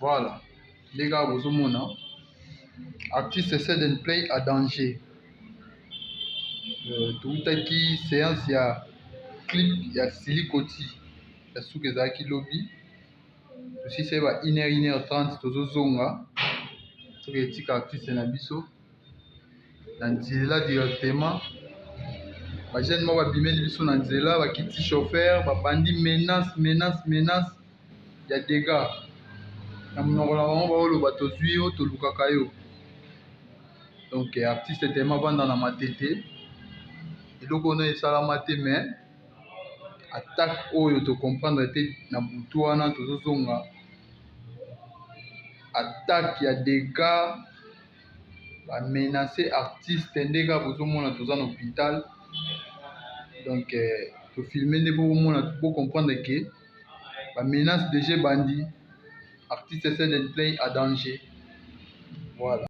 Voilà, nde kaka bozomona artiste Ceden Play a danger. Toutaki séance ya clip ya Silikoti ya suka, ezalaki lobi. Tosisi ba 1 heure, 1 heure 30, tozozonga soki etika artiste na biso na nzela directement. Bajeune moko babimeli biso na nzela, bakiti chauffeur, babandi menace, menace, menace ya dégâts na monoko na bango. Baoloba: "Tozwi yo, tolukaka yo." Donc artiste tellement avanda na Matete, eloko wana esalama te. Mais attaque oyo tocomprendre te. Na butu wana tozozonga, attaque ya dégâts, bamenace artiste. Nde kaka bozomona toza na hôpital. Donc tofilme nde bomona, bocomprendre ke bamenace déjà ebandi. Artiste Ceden Play a danger, voilà.